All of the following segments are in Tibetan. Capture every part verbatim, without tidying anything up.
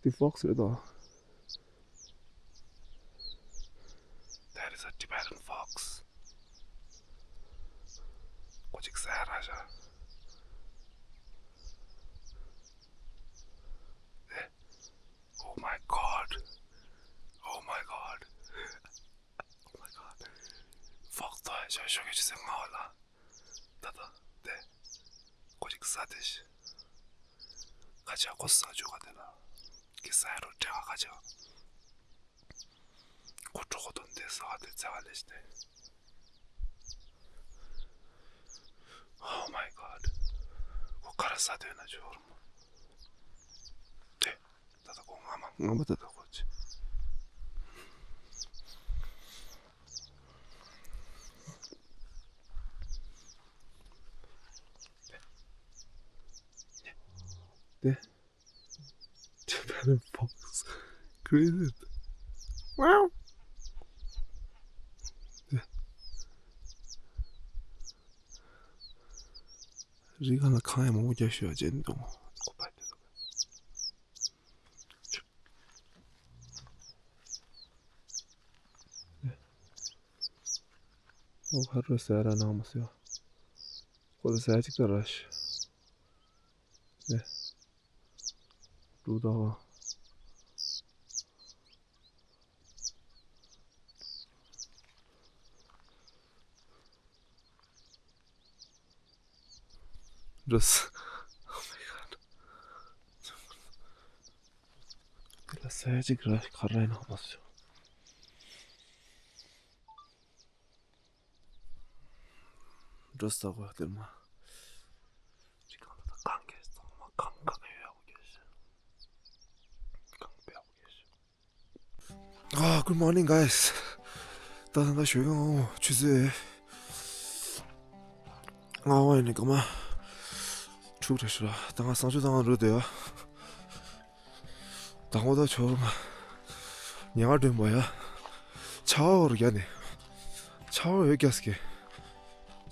འདི་ཕོག་སི་རེད་དོ། That is a Tibetan fox. ཁོ་ཅིག་ཟ་ར་ཤ། Oh my god. Oh my god. Oh my god. ཕོག་སི་དོ་ཡ་ཤོ་ཤོ་གི་ཅི་སེ་ང་བ་ལ། ད་ད་དེ། ཁོ་ཅིག་ཟ་དེ་ཤི། ཁ་ཆ་ཁོ་ཟ་ཆོག་ག་དེ་ལ། གི་ཟ་རོ་དྲེག་ག་ཁ་ཆ། ཁོ་གྲོགས་དོན་དེ་ཟ་བ་དེ་ཚ་བ་ལས་ཏེ། Oh my god. ཁོ་ག་ར་ཟ་དོན་ན་ཆོག་རུ་མོ། དེ། ད་ད་ཁོ་ང་མ་ང་མ་ད་ད་ཁོ་ཅི། དེ། Tibetan fox. Crazy. Wow. རི་སྒང་ལ་གངས་ཡང་མང་པོ་རྒྱག་ཤོད་ཅེས་འདུག་ཨོ་ཧ་རོ་ཟེར་ར་ནང་མ་སོ། ཁོ་ཚོ་ཟ་ཅིག་ཏུ་ར་ཤི། ནེ། ཏུ་ད་བ། འགྲོ་སོང་། Oh my god. དེ་ལ་ཟ་ཅིག་ར་ཁ་ར་ནང་མ་སོ། འགྲོ་ས་གོ་དེར་མ། ཅི་གང་ལ་ད་གང་གེ་ཚང་མ་གང་གང་ཡོད་ཡག་གོ་གེ་ཤི། གང་པེ་ཡག་གོ་གེ་ཤི། Ah, good morning, guys. ད་ད་ད་ཞོགས་ཀ་ངོ་ཆུ་ཚོད་ལྔ་པ་ཡིན་ནི་སྐར་མ་དྲུག་རེ་ཤི་ར། ད་ང་གསང་སྤྱོད་ད་ང་རུ་དེ་ཡ། དང་པོ་ད་ཆོར་མ། ཉལ་ཁ་སྒྲོན་པ་ཡ། ཆའོ་རུ་རྒྱ་ནས། ཆའོ་ཡོད་རྒྱ་སྐྱེ།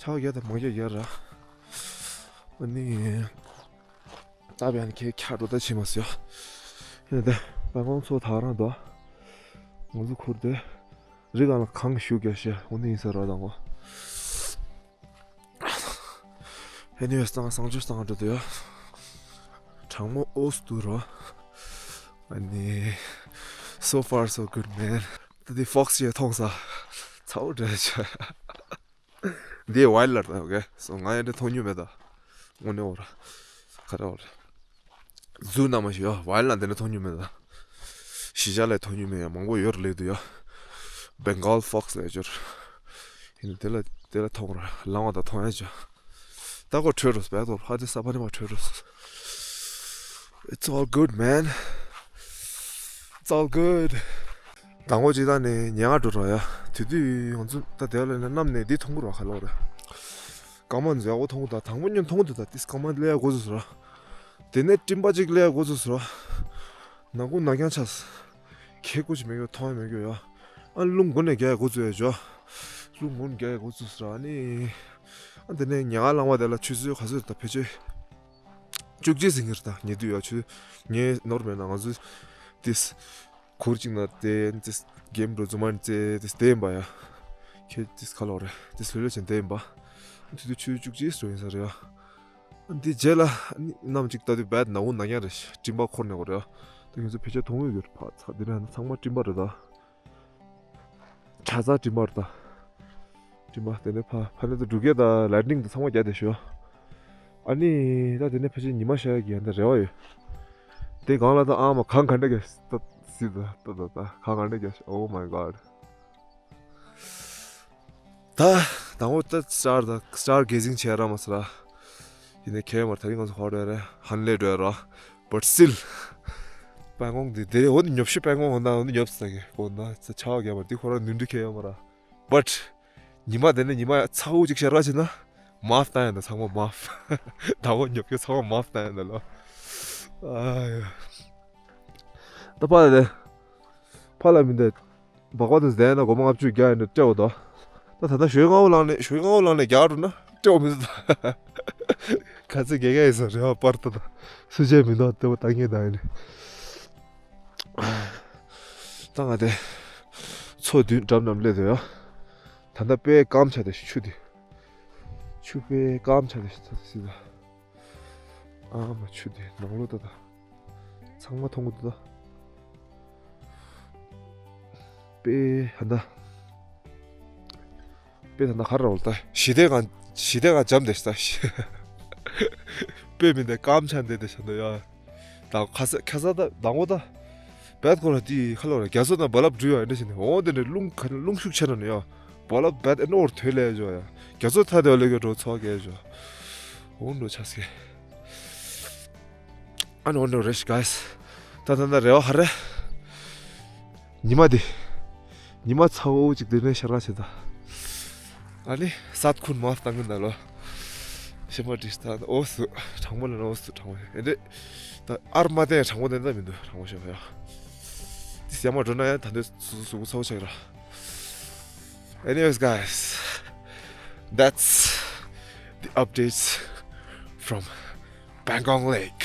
ཆའོ་རྒྱ་དང་མང་རྒྱ་རྒྱ་ར། ཨ་ནི། ད་བྱས་ན་ཁྱེད་ཁྱག་འགྲོ་ད་ཕྱིན་མ་སོང་ཡ། ཡིན་ནའི་ད་ཁོང་ཚོ་ད་རང་འདུག་ང་ཚོ་ཁུར་དེ། རི་སྒང་ལ་གངས་ཤུགས་རྒྱག་ཤེས་འོ་ནི་ཡིན་ས་ར་དང་གོ། Anyways, ད་གསང་སྤྱོད་གསང་སྤྱོད་དུ་ཡ། གྲང་མོ་ཨོ་སི་དུ་རོ། ཨ་ནི། So far so good, man. ད་དེ་ཕོག་སི་ཡ་མཐོང་ས། ཚ་བོ་འདྲ་ཆ། འདི་ཝའིལ་ལ་ད་ཨོ་ཀེ། སོ་ང་ཡ་འདི་མཐོང་མྱོང་མེད་ད། དངོས་གནས་འོ་ར། ག་རེ་འོ་ར། ཛུ་ནང་མ་ཞིག་ཡོད། ཝའིལ་ལ་འདི་ནས་མཐོང་མྱོང་མེད་ད། གཞིས་ཆགས་ལ་མཐོང་མྱོང་མེད་ཡ་མང་པོ་ཡོད་ར་ལེགས་འདུག་ཡ། Bengal fox ལ་ཡ་ཅོར། ཡིན་དེ་ལ་དེ་ལ་མཐོང་ར་ལང་བ་ད་མཐོང་ཡ་ཅོ། ད་ཁོ་ཁྲོས་རོ་སྦད་དོ་ཧ་དེ་ས་ཕ་ནི་མ་ཁྲོས་རོ། It's all good, man. It's all good. དང་པོ་ཅིག་ད་ནས་ཉལ་ཁ་འགྲོ་ར་ཡ། དེ་དུས་ང་ཚོ་ད་དེ་ལ་ནས་གནམ་ནས་འདི་མཐོང་གི་ར་ཁ་ལོ་ར། སྐར་མ་མཛོད་འོ་མཐོང་གི་ད་དང་པོ་ཉིན་མཐོང་གི་འདུག་ད་ཏིས་སྐར་མ་ལས་འགོ་ཚུགས་ར། དེ་ནས་སྤྲིན་པ་ཅིག་ལས་འགོ་ཚུགས་ར། ནག་ཁུང་ནག་རྐྱང་ཆགས། ཁེ་ཀོ་ཅིག་མེད་གི་མཐོང་ཡ་མེད་གི་ཡ། ཨ་རླུང་འགོ་ནས་རྒྱག་ཡ་འགོ་ཚུགས་ཡ་ཇོ། རླུང་འགོ་ནས་རྒྱག་ཡ་འགོ་ཚུགས་ར་ཨ་ནི། ཨ་དེ་ནས་ཉལ་ཁ་ལངས་པ་དེ་ལ་ཆུ་ཚོད་ག་ཚོད་ད་ཕལ་ཆེར། བཅུ་གཅིག་ཟིན་གྱི་རེད་ད་ཉེ་དུས་ཡ་ཆུ། ངའི་ནོར་མེད་ན་ང་ཚོ། ཏིས། གུར་གཅིག་ན་དེ་ཏིས་གེམ་འགྲོ་རྫུན་མ་རྩེ་ཏིས་དེ་ཡིན་པ་ཡ། ཁྱེད་ཏིས་ཁ་ལོ་རེད་ཏིས་ལྷོད་ལྷོད་བྱས་དེ་ཡིན་པ། དེ་དུས་ཆུ་བཅུ་གཅིག་སོ་ཡིན་ས་རེད་ཡ། འདི་རྗེས་ལ་ནམ་གཅིག་ལྟ་དུས་བད་ན་འུ་ན་རྐྱང་རེད་སྤྲིན་པ་འཁོར་ནས་གོ་རེད་ཡ། ད་ང་ཚོ་བེད་སྤྱོད་གཏོང་གི་ཡོད་རེད་ཕ་ཚ་དེ་ནས་ཚང་མ་སྤྲིན་པ་རེད་ད། ཆ་ཚང་སྤྲིན་པ་རེད་ད། སྤྲིན་པ་དེ་ནས་ཕ་ཕ་ནས་ད་འབྲུག་སྐད་ད་ལའིཊ་ནིང་ད་ཚང་མ་རྒྱག་བསྡད་ཤོག་ཨ་ནི་ད་དེ་ནས་ཕལ་ཆེར་ཉི་མ་ཤར་གྱི་ཡ་འདི་རེ་བ་ཡོད། དེ་སྒང་ལ་ད་ཨ་མ་གང་ག་འདྲ་གི་ད་སི་ད་ད་ད་ད་གང་ག་འདྲ་གི Oh my god. ད་དང་པོ་ད་སི་ཊར་ད་སི་ཊར་གེ་ཟིང་བྱས་ར་མ་སི་ར། ཡིན་ནའི་ཁྱེད་མར་ད་རིང་ང་ཚོ་ཧོ་རེ་རེ་ཧན་ལེ་འགྲོ་ཡ་ར། But still. པན་ཀོང་འདི་དེ་འོ་ནི་ཉོབ་ཤི་པན་ཀོང་འོ་ན་འོ་ནི་ཉོབ་ས་གི་འོ་ན་ས་ཆ་བ་རྒྱབ་པ་འདི་ཁོ་ར་ནུས་འདྲི་ཁྱེད་ཡོད་མ་ར། But. ཉི་མ་དེ་ནས་ཉི་མ་ཚ་བོ་ཅིག་ཤར་བ་བྱས་ན། མཱཕ་བཏང་ཡ་ད་ཚང་མ་མཱཕ། ད་འོ་ཉོབ་ཤི་ཚང་མ་མཱཕ་བཏང་ཡ་ད་ལོ། ཨ་ཡ། ད་ཕ་ལ་དེ། ཕ་ལ་མི་འདི། སྦག་པ་དེ་བསྡད་ན་སྒོར་མོ་ལྔ་བཅུ་རྒྱག་ཡིན་ན་སྤྲད་འོ་ད། ད་ད་ལྟ་ཞོའི་སྔ་བོ་ལངས་ནས་ཞོའི་སྔ་བོ་ལངས་ནས་རྒྱག་འགྲོ་ན་སྤྲད་འོ་མི་འདུག་ད། ཁ་ཚ་དགེ་རྒན་ཡིན་ས་རེད་བ། པར་ཏོ་དང་སུ་བྱས་མི་འདུག་ལྟ་བུ་ལྟ་ངན་དང་ཡིན། ད་ང་དེ་མཚོ་མདུན་འགྲམ་ནམ་སླེབས་དོ་ཡ། ད་ལྟ་དཔེ་སྐམ་ཆ་དེ་ཆུ་དེ། ཆུ་དཔེ་སྐམ་ཆ་དེ་ཆུ་དེ་སྲིད་ད། ཨ་མ་ཆུ་དེ་ནང་ལོགས་ད་ད། ཚང་མ་མཐོང་གི་འདུག་ད། དཔེ་ཧ་ད། དཔེ་ད་ན་ཁ་ར་འོལ་ད་ཞི་བདེ་གང་ཞི་བདེ་གང་འཇམ་དེ་ཤ་ད། དཔེ་མི་འདི་སྐམ་ཆ་འདི་དེ་ཤ་ད་ཡ། ད་ཁ་ས་ཁ་ས་ད་དང་འོ་ད། བད་ཁོ་ལ་དེ་ཁ་ལོ་ར་རྒྱ་མཚོ་ན་རྦ་རླབས་འགྲུལ་བ་འདྲ་ཞིག་ནི་འོ་དེ་ནས་རླུང་ཁ་རླུང་ཤུགས་ཆེ་ན་ནི་ཡ། རྦ་རླབས་བད་ཨེ་ནོར་ཐོས་ལས་ཞོ་ཡ། རྒྱ་མཚོ་ཐ་དེ་ལས་གི་འགྲོ་ཚོགས་གས་ཞོ། འོ་འགྲོ་ཆ་སྐད། ཨ་ནི་འོ་འགྲོ་རེ་ཤི་གཱས། ད་ད་ད་རེ་བ་ཧ་རེ། ཉི་མ་འདི། ཉི་མ་ཚ་བོ་ཅིག་དེ་ནས་ཤར་ག་བྱེད་ད། ཨ་ནི་སད་ཁུན་མ་བཏང་གི་འདའ་ལོ། ཤེས་མ་དྲིས་ད་འོ་སུ་གྲང་མོ་ལ་ན་འོ་སུ་གྲང་མོ་ཨེ་འདྲེ། ད་ཨར་མ་དེ་གྲང་མོ་དེ་འདྲ་མི་འདུག་གྲང་མོ་ཤོད་ཡ། དེ་སེ་མ་འགྲོ་ན་ཡང་ད་འདོད་སུ་སུ་ཚ་བོ་ཆགས་ར། Anyways, guys, that's the updates from Pangong Lake.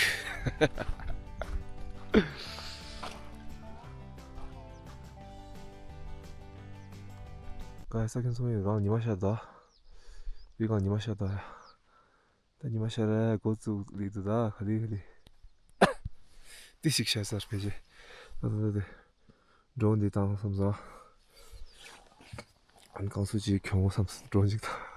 ག་ས་ཁྱོད་ཚོ་ཡོད་རང་ཉི་མ་ཤར་ད། བི་གང་ཉི་མ་ཤར་ད། ད་ཉི་མ་ཤར་ར་འགོ་བཙུགས་ལི་དུ་ད་ག་ལི་ག་ལི། ཏི་ཞིག་ཤར་སར་ཕེ་ཅེ། ད་ད་ད་ད། འགྲོ་འདི་དང་བསམ་ས། ཨན་གང་སུ་ཅིག་གྱོང་བསམ་ས་འགྲོ་འཇིག་ད།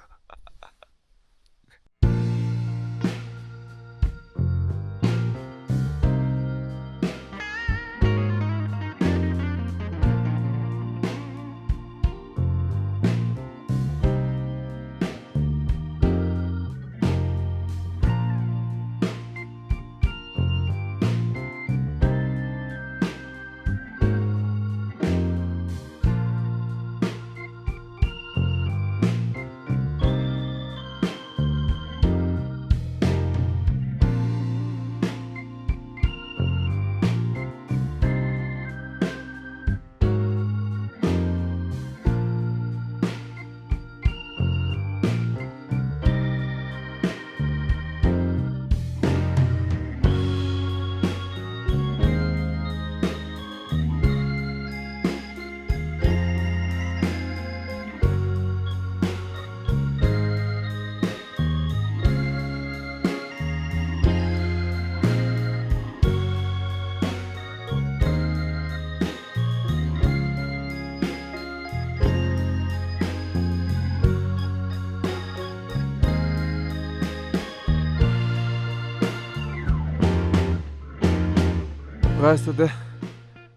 ག་ས་དེ།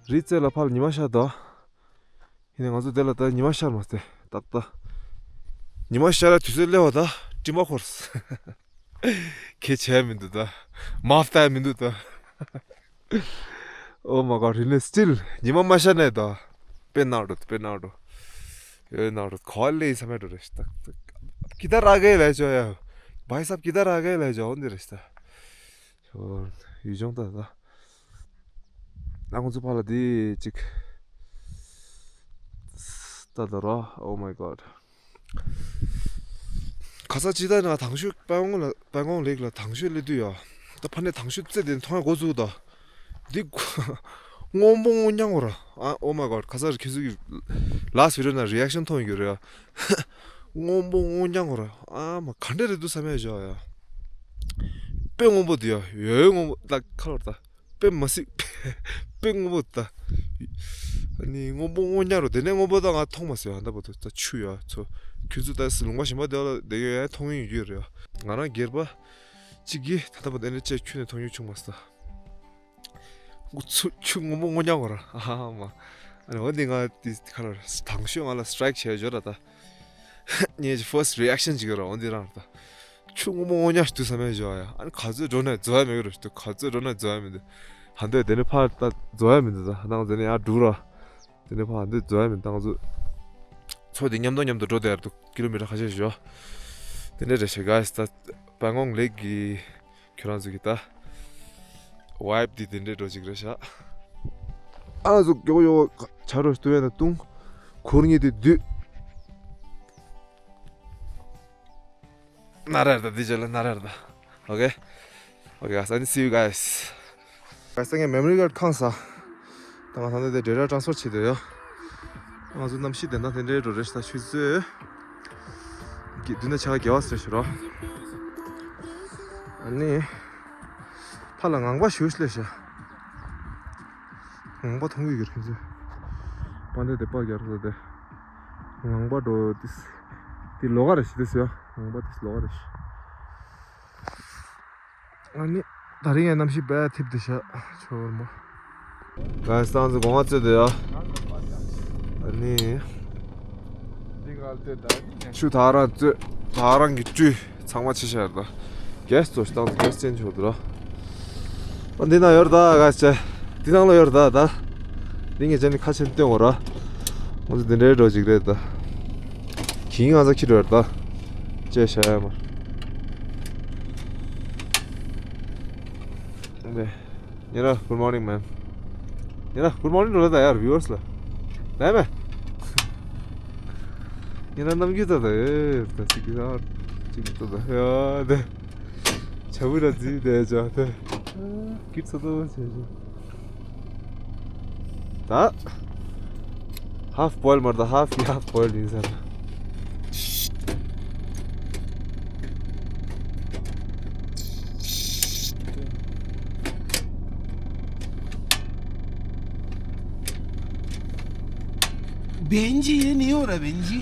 རི་རྩེ་ལ་ཕར་ཉི་མ་ཤར་དོ། ཡིན་ནའི་ང་ཚོ་དེ་ལ་ད་ཉི་མ་ཤར་མ་སྟེ་ཏག་ཏག་ཉི་མ་ཤར་ར་དུས་ཚོད་སླེབས་པ་ད་དྲི་མ་འཁོར། ཁེ་ཆེ་མི་འདུག་ད། མ་ལྟ་མི་འདུག་ད། Oh my God, རི་ནས་still ཉི་མ་མ་ཤར་ནས་ད། དཔེ་ནག་འགྲོ་དཔེ་ནག་འགྲོ། ཡོད་ནག་འགྲོ་ག་ལེ་ས་མེད་འགྲོ་རེ་ཞིག་ད། ཀི་ད་ར་གེ་ལས་ཅོ་ཡ། བའི་སབ་ཀི་ད་ར་གེ་ལས་ཅོ་འོ་འདི་རེ་ཞིག་ད། ཡུལ་ལྗོངས་ད་ད། ཨ་ཁོང་ཚོ་ཕར་ལ་དེ་ཅིག་ད་ད་ར། Oh my God. ཁ་ས་ཅི་ད་ན་དང་ཤོད་པན་ཀོང་ལ་པན་ཀོང་ལེག་ལ་དང་ཤོད་སླེབས་དུས་ཡ། ད་ཕ་ནས་དང་ཤོད་རྩེ་དེ་མཐོང་ཡ་འགོ་བཙུགས་ད། འདི་སྔོན་པོ་སྔོ་ཉང་བ་ར། ཨ། Oh my God. ཁ་ས་ར་ཁྱེད་ཚོ་གི་last video ན་reaction མཐོང་ཡོད་རེད་ཡ། སྔོན་པོ་སྔོ་ཉང་བ་ར། ཨ་མ་ག་འདྲ་རེད་འདུག་བསམ་ཡ་བཞག་ཡ། དཔེ་སྔོན་པོ་འདུག་ཡ། ཡོད་སྔོན་པོ་ད་ཁ་ལོར་ད། དཔེ་མ་སྲིད། དཔེ་སྔོན་པོ་ད། ཨ་ནི་སྔོན་པོ་སྔོ་ཉག་རོ་དེ་ནས་སྔོན་པོ་ད་ང་མཐོང་མ་སོང་ཡ། ད་བར་དུ་ད་ཆུ་ཡ་ཚོ། ཁྱོད་ཚོ་ད་ལུང་པ་གཞན་པ་དེ་ལ་དེ་ག་ཡ་མཐོང་ཡོང་རྒྱུ་རེད་ཡ། ང་རང་སྒེར་པ་གཅིག་གིས་ད་ལྟ་བར་དེ་ནས་ཅེས་ཁྱོན་ནས་མཐོང་ཡོང་བྱུང་མ་སོང་། ཆུ་ཆུ་སྔོན་པོ་སྔོ་ཉག་བ་ར། ཨ་མ། ཨ་ནི་འོ་འདི་ང་དེ་ཁ་ལ་དང་ཤོས་ང་ལ་strike་བྱས་ཡོད་ར་ད། ངའི་first reaction ཅིག་ར་འོ་འདི་རང་ར་ད། ཆུ་སྔོན་པོ་སྔོ་ཉག་ཞིག་འདུག་བསམ་ཡས་བཞག་ཡ། ཨ་ནི་ག་ཚོད་འགྲོ་ནས་རྫོགས་ཡ་མེད་གི་རེད་ཞུ། ག་ཚོད་འགྲོ་ནས་རྫོགས་ཡ་མི་འདུག་ཧ་འདོད་དེ་ནས་ཕར་ད་རྫོགས་ཡ་མི་འདུག་ད་ཧ་ནང་དེ་ནས་ཡར་འགྲོ་ར། དེ་ནས་ཕར་འདི་རྫོགས་ཡ་མི་འདུག་ད་ང་ཚོ་ཚོ་དེ་མཉམ་དུ་མཉམ་དུ་འགྲོ་བསྡད་ཡ་འདུག་ཀི་ལོ་མི་ཊར་ཁ་ཤས་ཞིག་ཡོད། དེ་འདྲས་རེད་ཤག་གཱས། ད་པན་ཀོང་ལེག་གི་ཁྱོད་རང་ཚོ་གི་ད་vibe འདི་དེ་འདྲས་འགྲོ་ཅིག་རེད་ཤག་ཨ་ང་ཚོ་མགྱོགས་མགྱོགས་བྱ་རོགས་ཤིག་ཏུ་བས་ན་བཏུང་། འཁོར་ཉེ་དེ་བསྡུས། ན་ར་ར་ད་འདི་བྱས་ལ་ན་ར་ར་ད། Okay. Okay, guys, and see you guys. Guys, ད་ངས་མེ་མོ་རི་ཀར་ཌི་ཁེངས་ས། ད་ང་ད་ལྟ་དེ་ཌེ་ཊ་ཊ་རན་སི་ཕར་བྱེད་དུ་ཡོད། ང་ཚོ་གནམ་གཤིས་དེ་འདྲ་དེ་འདྲའི་འགྲོ་རེད་ཤག་ད་ཆུ་ཚོད་ཀྱི་བདུན་དང་ཕྱེད་ཀ་བརྒྱད་པ་ཟེར་ཞུ་རོགས། ཨ་ནི། ཕར་ལ་ངང་པ་ཞུ་སླེབས་ཤག་ངང་པ་མཐོང་གི་ཡོད་ཁྱོད་ཚོས། པ་འདི་དེ་པར་རྒྱག་རོགས་དེ། ངང་པ་འགྲོ་དེ། དེ་ལོགས་ཀ་རེད་ཤག་དེ་ཟེར་ཡ། ངང་པ་དེ་ལོགས་ཀ་རེད་ཤག་ཨ་ནི། ད་རིང་ཡང་གནམ་གཤིས་དཔེ་ཐིབས་བསྡད་ཤག་ཆུ་བོར་མོ། ག་སང་ཚོ་གོང་བ་བཙོས་དེ་ཡ། ཨ་ནི། འདི་ག་ལྟོས་ད་ནི་ཆུ་ད་རང་བཙོས། ད་རང་གི་བཀྲུས། ཚང་མ་ཕྱི་ཤར་ད། གེ་སི་ཚོ་སྟངས་གེ་སི་ཅན་ཆོག་འདུག་ར། ཨ་འདི་ན་ཡོད་ད་ག་ཅེ། འདི་ནང་ལ་ཡོད་ད་ད། འདི་ངས་ཅན་ནི་ཁ་ཆེན་སྟོན་འོ་ར། ང་ཚོ་འདི་འདྲའི་འགྲོ་ཅིག་རེད་ད། གིང་ང་ཚོ་ཁྱི་འགྲོ་ཡོད་ད། ཅེ་ཤ་ཡ་མ། འདི། ཉེ་ར། Good morning, man. ཉེ་ར། Good morning འགྲོ་ལ་ད་ཡར་ཝི་ཡུ་ཨར་སི་ལ། ལས་མེད། ཉེ་ར་རྣམ་འགྱུར་ད་ད་ཨེ་ད་ཅིག་ཡ་ཅིག་ད་ད་ཡ་ད། ཇ་བུ་ར་ཛི་དེ་ཇ་ད། ཀིར་ཚ་ཏོ་ཆེ་ཆེ། ད། ཧཱཕ་བོའིལ་མ་རེད་ད། ཧཱཕ་གི་ཧཱཕ་བོའིལ་ཡིན་ས་རེད། बेंजी ये नहीं हो रहा Benji.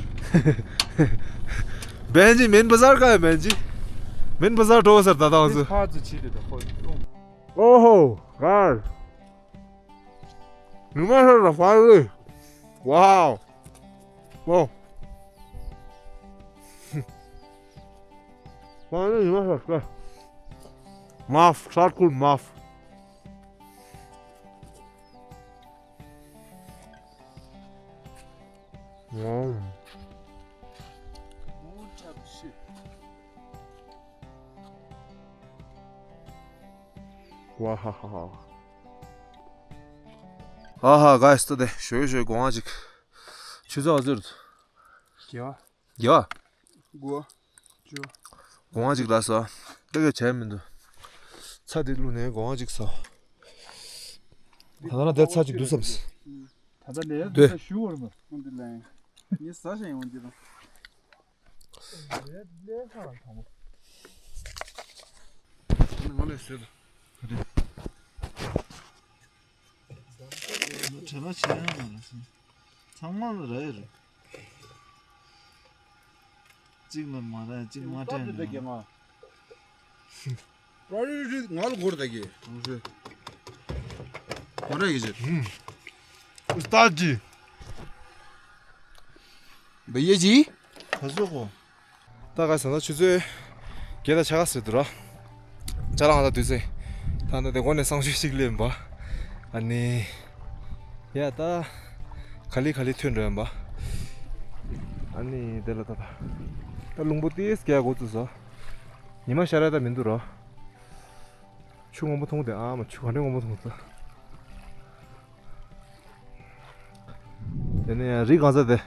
Benji main बाजार का है Benji. Main बाजार ढो सर दादा उस। ཁ་ཚོ་ཆི་དེ་ད་ཁོ། ओहो यार। ཉི་མ་ཤར་ལ་ཕར་ལུས། Wow. Wow. ཕར་ལུས་ཉི་མ་ཤར་ལ། མཱཕ། ཤར་ཁུལ་མཱཕ། Wow. Wow. ཧ་ཧ། ག་སྟོད་དེ་ཞོ་ཞོ་གོང་ཅིག་ཆུ་ཚོད་ཟེར། རྒྱ། རྒྱ། གོ། ཅོ། གོང་ཅིག་ལ་སོ། ཏེ་གེ་བྱས་མི་འདུག་ཚ་དེ་བླུགས་ནས་གོང་ཅིག་སོ། ད་ལྟ་ན་དེ་ཚ་ཅིག་འདུག་བསམ། ད་ལྟ་ལས་དེ་ཞུ་བར་མ། འོན་ཏེ་ལན། ངས་ཟ་ཞིང་ཡོང་གི་རེད། ལས་ལས་ཁ་ལ་དང་པོ། ང་ལས་ཟོས་དང་། དྲན་པ་བྱེད་ཡང་མ་རེད། ཚང་མ་ལ་རེད་རེད། གཅིག་ལ་མ་རེད་གཅིག་མ་དྲན་ནས། པ་རི་རི་ང་ལ་སྒོར་ད་གི། ང་རེ་གི་ཅི། ཨུ་སྟ་ཅི། བེ་ཡེ་ཅི། ག་ཟོ་གོ། ད་ག་ས་ན་ཆུ་ཚོད་བརྒྱད་དང་ཕྱེད་ཀ་ཟེར་འདུག་ར། ཅ་ལག་ང་ད་དུས་ཚོད། ད་ད་དེ་གོ་ནས་སང་ཞོགས་ཤིག་ལེན་པ། ཨ་ནི། ཡ་ད། ག་ལེ་ག་ལེ་ཐོན་འགྲོ་ཡོང་པ། ཨ་ནི་དེ་ལ་ད་ད། ད་རླུང་བུ་ཏིས་རྒྱག་འགོ་བཙུགས་སོ། ཉི་མ་ཤར་ཡ་ད་མི་འདུག་ར། ཆུ་སྔོན་པོ་མཐོང་དེ་ཨ་མ་ཆུ་ག་འདྲ་སྔོན་པོ་མཐོང་ད། དེ་ནས་ཡང་རི་གང་ས་དེ་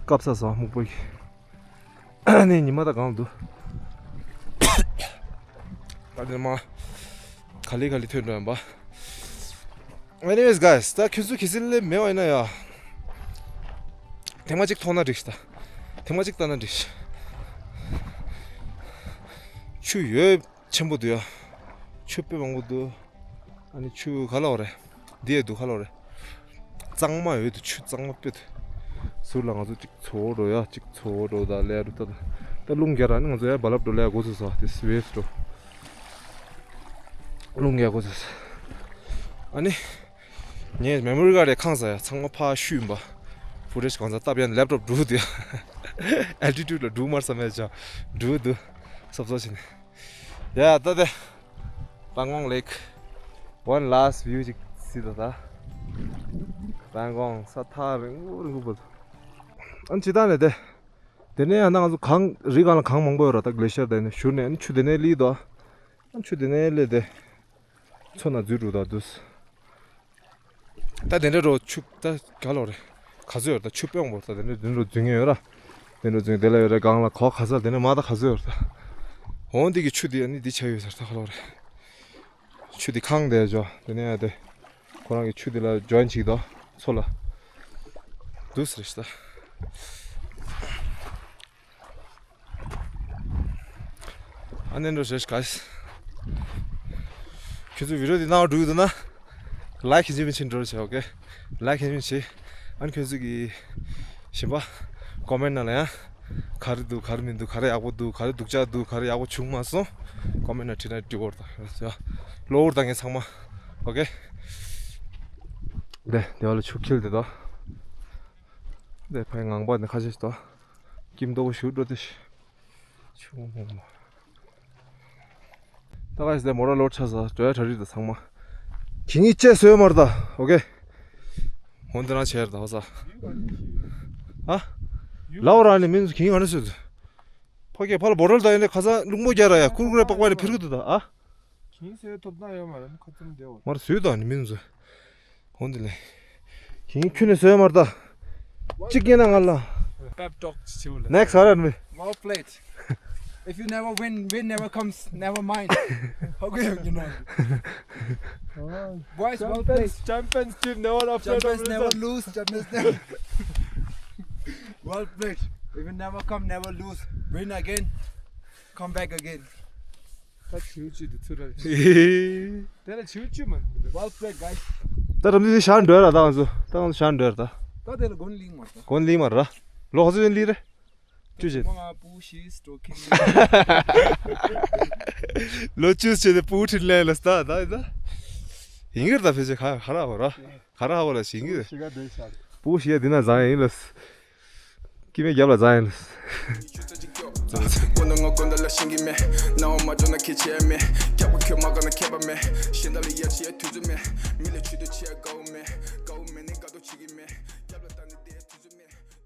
བཀབ་ས་སོང་སྨུག་པོ་གི། ནས་ཉི་མ་ད་གང་འདུག་ད་དེ་མ་ག་ལེ་ག་ལེ་ཐོན་འགྲོ་ཡོང་པ། Anyways guys ད་ཁྱོད་ཚོ་གལ་སྲིད་ལས་མེད་པ་ཡིན་ན་ཡ། ཐེངས་མ་གཅིག་མཐོང་ན་འགྲིག་ཤི་ད། ཐེངས་མ་གཅིག་ལྟ་ན་འགྲིག་ཤི། ཆུ་ཡོད། ཆེན་པོ་འདུག་ཡ། ཆུ་དཔེ་མང་པོ་འདུག་ཨ་ནི་ཆུ་ག་ལ་བ་རེད། འདི་ཡ་འདུག་ག་ལ་བ་རེད། གཙང་མ་ཡོད་འདུག་ཆུ་གཙང་མ་དཔེ་འདུག་ཟུར་ལ་ང་ཚོ་གཅིག་ཚོ་འགྲོ་ཡ་གཅིག་ཚོ་འགྲོ་ད་ལས་རུ་ད་ད་ད་རླུང་རྒྱག་ར་ནི་ང་ཚོ་ཡ་རྦ་རླབས་འགྲོ་ལས་འགོ་ཚུགས་སོ་དེ་སི་ཝེབ་འགྲོ། རླུང་རྒྱག་འགོ་ཚུགས་སོ། ཨ་ནི་ངས་མེ་མོ་རི་ཀར་ཌི་ཁེངས་ས་ཡ་ཚང་མ་ཕར་བཤུས་ཡིན་པ། ཕུ་ཊེཇ་གང་ཚ་བཏབ་ཡ་ལེབ་ཊོབ་འགྲུལ་འདུག་ཡ། ཨལ་ཊི་ཊུཌ་ལ་འགྲུལ་མར་ས་མེད་ཅང་འགྲུལ་འདུག་སོབ་སོབ་བྱས་ནས། ཡ་ད་དེ། པང་གོང་ལེག One last view ཅིག་སྲིད་དོ་ད། པང་གོང་ས་ཐག་རིང་པོ་རིང་པོ་བོད། ཨན་ཅི་ད་ནས་དེ། དེ་ནས་ཡང་ན་ང་ཚོ་གངས་རི་སྒང་ལ་གངས་མང་པོ་ཡོད་ར་ད་གླེ་ཤར་དེ་ནས་བཞུར་ནས་ཨན་ཆུ་དེ་ནས་ལི་དོ། ཨན་ཆུ་དེ་ནས་ལི་དེ། མཚོ་ན་འཛུལ་འགྲོ་ད་དུས། ད་དེ་འདྲ་རོ་ཆུ་ད་ག་ལོ་རེད། ག་ཚོད་ཡོད་ད་ཆུ་དཔོན་པོ་ད་དེ་འདྲ་དེ་འདྲ་རྫུན་ངེས་ཡོད་ར། དེ་འདྲ་རྫུན་དེ་ལ་ཡོད་ར་སྒང་ལ་གོ་ག་ཚོད་དེ་འདྲ་མ་ད་ག་ཚོད་ཡོད་ད། འོང་འདི་གི་ཆུ་འདི་ཨ་ནི་འདི་ཆ་ཡོད་ཟེར་ད་ཁ་ལོ་རེད། ཆུ་འདི་ཁང་དེ་ཇོ་དེ་ནས་ཡ་དེ་ཁོ་རང་གི་ཆུ་འདི་ལ་ཇོན་ཅིག་དོ་ཚོ་ལ་འདུག་ཟེར་ཤི་ད། ཨ་ནེ་འགྲོ་ཞེས་ག་ཁྱོད་ཚོ་བི་ཌིའོ་འདི་ནང་འགྲོ་གི་འདུག་ན། ལའིཀ་ཁྱེད་ཚོ་མི་ཆེན་འགྲོ་བྱས། ཨོ་ཀེ། ལའིཀ་ཁྱེད་ཚོ་མི་ཆེ། ཨ་ནི་ཁྱོད་ཚོ་གི་ཞིམ་པ་ཀོ་མེན་ནང་ལ་ཡང་ག་རེ་འདུག་ག་རེ་མི་འདུག་ག་རེ་ཡག་པོ་འདུག་ག་རེ་སྡུག་ཅག་འདུག་ག་རེ་ཡག་པོ་བྱུང་མ་སོང་ཀོ་མེན་ནང་བྲིས་ན་འགྲིག་གི་རེད་ད། ཡ་ལོ་འུར་ད་ངས་ཚང་མ། ཨོ་ཀེ། དེ་དེ་བ་ལ་ཆུ་འཁྱིལ་དེ་དོ། དེ་ཕའི་ངང་པ་ནི་ཁ་ཤས་དོ། ཀིམ་ཏོག་ཞུ་འགྲོ་དེ། ཆུ་མོ་མོ། ད་ག་ཞིག་དེ་མོ་ར་ལོ་ཆ་ས་འགྲོ་ཡ་གྲ་རི་དང་ཚང་མ། གིང་ངི་ཅེ་སོས་མར་ད། ཨོ་ཀེ། ཧོན་དེ་རང་ཆེར་ད་ཧོ་ས། ཨ། ལའོ་ར་ནི་མིན་གིང་ངི་ག་ནི་སོས། ཕ་གི་ཕ་ལ་བོ་རལ་ད་ཡིན་ནི་ཁ་ས་རླུང་མོ་རྒྱ་ར་ཡ་ཀུར་ཀུར་རེ་པག་པ་ནི་ཕིར་གི་འདུག་ད་ཨ། གིང་སོས་ཐོབ་ན་ཡོད་མ་རེད་ཁ་ཙམ་བདེ་བ། མར་སོས་ད་ནི་མིན་ཟོས། ཧོན་དེ་ལེ། གིང་ཁྱོད་ནས་སོས་མར་ད། གཅིག་ཡིན་ན་ང་ལ། Pep talk ཆེ་བོ་ལ། Next ཧ་ར་མི། Well played. If you never win, win never comes, never mind. How good you know? Boys, well played. Champions, champions team never afraid of results. Champions never lose, champions never. Well played. If you never come, never lose. Win again. Come back again. ད་བྱིའུ་བཅུད་དེ་ཚུར་ར། དེ་ལ་བྱིའུ་བཅུད་མ། Well played, guys. ད་རམ་ནི་ཤང་འདོད་ར་ད་ང་ཚོ་ད་ང་ཚོ་ཤང་འདོད་ར་ད། ད་དེ་ལ་གོན་ལིང་མ་ད། གོན་ལིང་མ་ར། ལོ་ཧ་ཚོ་ཡོན་ལི་རེད། བཅུ་བྱེད། ང་པུ་ཤི་སྟོ་ཁིན། ལོ་བཅུ་བྱེད་དེ་པུ་ཁྲིད་ལེ་ལ་སྟ་ད་ད། ཡིན་གྱི་ར་ད་ཕལ་ཆེར་ག་ག་ར་ཧོ་ར། ག་ར་ཧོ་ལ་ཞིང་གི། ཤི་ག་དེ་ཤར། པུ་ཤི་ཡ་འདི་ན་བཟང་ཡིན་ལ། ཀི་མེ་རྒྱབ་ལ་བཟང་ཡིན་ལ། ཀོན་ད་ང་ཀོན་ད་ལ་ཤིང་གི་མེ། ནའོ་མ་འགྲོ་ན་ཁེ་ཆེ་མེ། ཀྱག་པ་ཁྱོད་མ་ག་ན་ཁེ་པ་མེ། ཤེན་ད་ལ་ཡ་ཆེ་དུས་ཚོད་མེ། མི་ལ་ཆུ་དུ་ཆེ་དགའ་བོ་མེ།